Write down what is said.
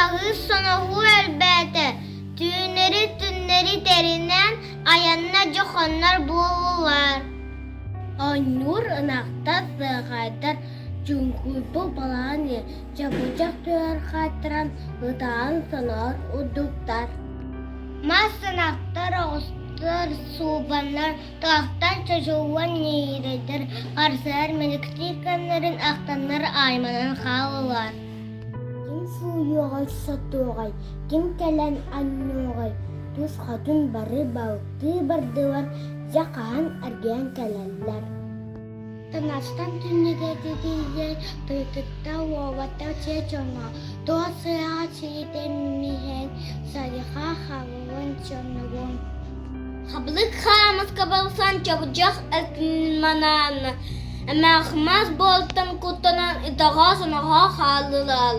Ытаһыы-соноһуу элбээтэ, түүннэри-түннэри тэринэн айанна дьохоннор буоллулар. Оонньуур ынахтар, сыаҕайдар чуҥкуйбут балаҕан чабычах түһэр хаайтаран ытаан соноон урдуктар. Мас ынахтар, оҕустар, суубаннар Таахтан чочуллан ньиирэйдэр харсыһар мэликтиир кэмнэрин ахтаннар айманан хааллылар. Ким сууйуоҕай, сотуоҕай, ким кэлэн анньыаҕай, тус хотун бары балыктыы бардылар, дьэ хаһан эргийэн кэлэллэр. Танастан түннүгэ тиийэ тыытытта уолаттар чэ дьоно, туох сыаҕа сиитэммиһэн сайыха халыҥын чоннугун. Хабылык хаамыска балсан чабычах манаан, эмэхмас буолтан куттанан итаҕа соноҕо хааллылар.